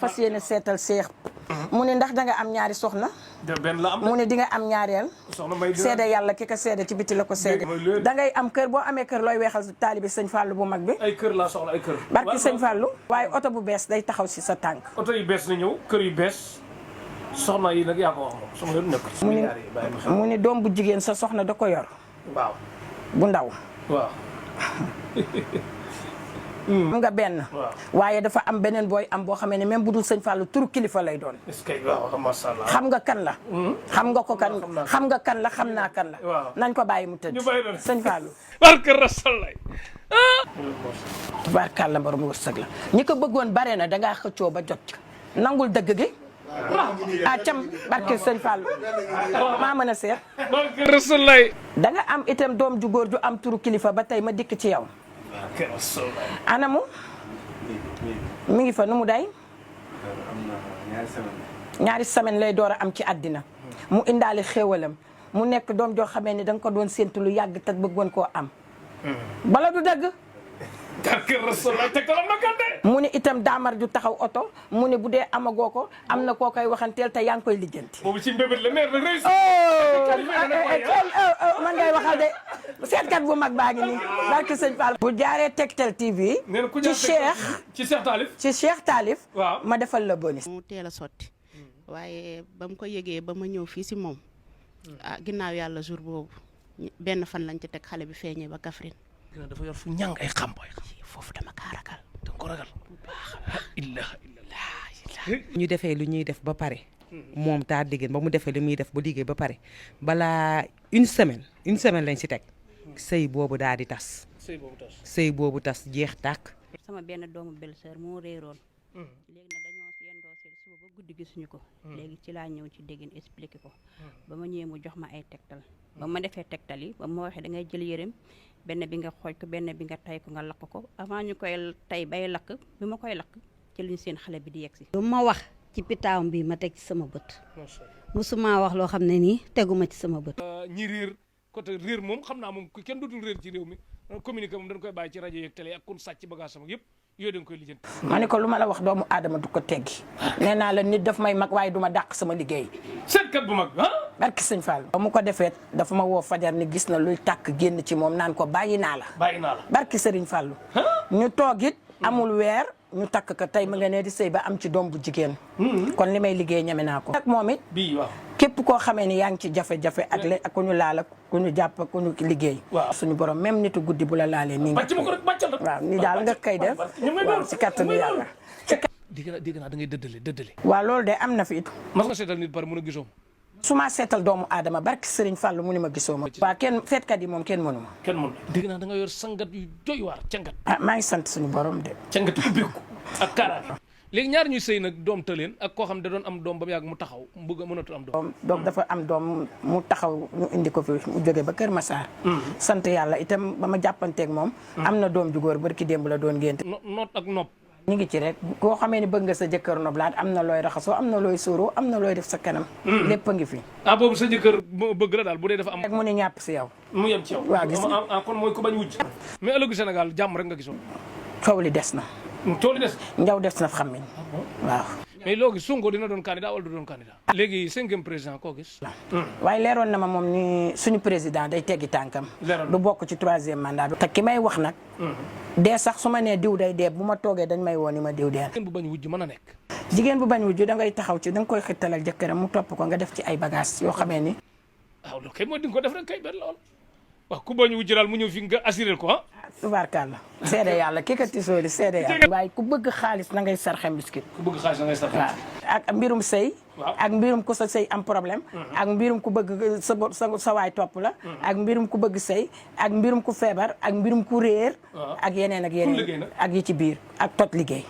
fas yéene seetal seex mu ne ndax danga am ñaari soxna benn la am mu ne di nga am ñaareel seede yàlla ki ko seede ci biti la ko seede dangay am kër boo amee kër looy weexal taalibi sëñ Fallou bu mag bi ay kër laa soxla ay kër barki sëñ Fallou waaye oto bu bees day taxaw si sa tànk oto yu bees na ñëw kër yu bees soxna yi nag yaa ko wax moom soxna yoon nekk mu ne doom bu jigéen sa soxna da ko yor waaw bu ndaw waaw am nga benn waaye dafa am beneen booy am boo xamee ne même bu dul sëñ Fallou turu kilifa lay doon est-ce que waaw masha Allah xam nga kan la xam nga ko kan xam nga kan la xam naa kan la nañ ko bàyyi mu tëdd sëñ Fallou barke Rasulullah tubaarkàlla borom wërsëg la ñi ko bëggoon bare na dangaa xëccoo ba jot ci nangul dëgg gi ah cam barke sëñ Fallou maa mën a seet barke Rasulullah da nga am itam doom ju góor ju am turu kilifa ba tey ma dikk ci yow anamu mi ngi fa nu mu day ñaari semaine lay door a am ci àddina mu indaale xéewalam mu nekk doom joo xamee ni da nga ko doon séntu lu yàgg te bëggoon koo am bala du dëgg mu ne itam daamar ju taxaw oto mu ne bu dee amagoo ko am na koo koy waxanteel te yaa ngi koy lijjanti boobu ci mbébét la meer na réussir man ngay waxal de seetkat bu mag baa ngi nii barke sëñ Fall bu jaaree Tektal TV ci Cheikh Talif waaw ma defal la bonus mu teel a sotti waaye ba mu ko yëgee ba ma ñëw fii si moom ah ginnaaw yàlla jour boobu benn fan lañ ci teg xale bi feeñee ba Kaffrine dafa yor fu ñàng ay xamboy foofu dama kaa ragal danga ko ragal bu baax illah ñu defee lu ñuy def ba pare moom taa diggéen ba mu defee lu muy def ba liggéey ba pare balaa une semaine lañ si teg sëy boobu daal di tas sëy boobu tas jeex tàkk sama benn doomu belle-sœur moo réeroon léegi nag dañoo yendoo seet suba ba guddi gisuñu ko léegi ci laa ñëw ci déggin expliqué ko ba ma ñëwee mu jox ma ay tegtal ba ma defee tegtal yi ba ma waxee da ngay jël yërëm benn bi nga xooj ko benn bi nga tay ko nga lakk ko avant ñu koy tay bay lakk bi ma koy lakk ci lañu seen xale bi di yegsi lu ma wax ci pitaawam bi ma teg ci sama bët musuma wax loo xam ne nii teguma ci sama bët ñi réer côté réer moom xam naa moom kenn dootul réer ci réew mi communiqué moom dañ koy bàyyi ci rajo yeeg télé ak kun sàcc bagage sama yëpp yooyu dañ koy lijjanti ma ne ko lu ma la wax doomu aadama du ko teggi nee naa la nit daf may mag waaye du ma dàq sama liggéey seetkat bu mag barki sëñ Fall ba mu ko defee dafa ma woo fajar ni gis na luy tàkk génn ci moom naan ko bàyyi naa la barki sëriñ Fallu ñu toog it amul weer ñu takk ko tey mu nga ne di sëy ba am ci doom bu jigéen kon li may liggéey ñeme naa ko ak moom it képp koo xamee ni yaa ngi ci jafe-jafe ak ku ñu laal ak ku ñu jàpp ak ku ñu liggéey suñu borom même nitu guddi bu la laalee nii waaw ni daal nga koy def waaw ci kattanu yàlla dégg naa da ngay dëddale waaw loolu de am na fi it mas nga seetal nit pare mun a gisoo su ma seetal doomu aadama barki Sëriñ Fallu mu ni ma gisoo ma waaw kenn seetkat yi moom kenn mënu ma dégg naa da nga yor sangat yu doy waar cangat maa ngi sant suñu borom de cangat ubbeeku ak kaaraange léegi ñaar ñuy sëy nag doom tëleen ak koo xam da doon am doom ba mu yàgg mu taxaw bëgg a mënatul am doom doom dafa am doom mu taxaw ñu indi ko fi mu jógee ba Kër Massar sant yàlla itam ba ma jàppanteeg moom am na doom ju góor barki démb la doon génte noot ak nopp ñu ngi ci rek koo xamee ni bëgg nga sa jëkkër noblaat am na looy raxasoo am na looy sóoroo am na looy def sa kanam lépp a ngi fi boobu sa jëkkër bëgg la daal bu dee dafa am rek mu ni ñàpp si yow mu yem ci yow waaw gis kon mooy ko bañ wujj mais ëllëgu Sénégal jàmm rek nga gisoon coow li des na coow li des njaw des na xam waaw mais loogi Sonko dina doon candidat wala du doon candidat léegi 5e président koo gis waaye leeroon na ma moom ni suñu président day teggi tànkam du bokk ci 3e mandat te ki may wax nag dee sax su ma nee diw day dee bu ma toogee dañ may woo ni ma diw dee jigéen bu bañ wujj mën a nekk jigéen bu bañ wujj da ngay taxaw ci da nga koy xittalal jëkkëram mu topp ko nga def ci ay bagage yoo xamee ni waaw loolu kay mooy di nga ko def rek kay benn lool waaw ku bañ wujj daal mu ñëw fi nga assuré ko tubaarkàlla seede yàlla kii ka tisooli seede yàlla waaye ku bëgg xaalis na ngay sarxe biscuit ku bëgg xaalis na ngay sarxe waaw ak mbirum sëy ak mbirum ku sa sëy am problème ak mbirum ku bëgg sa waay topp la ak mbirum ku bëgg sëy ak mbirum ku feebar ak mbirum ku réer ak yeneen ak yi ci biir ak tot liggéey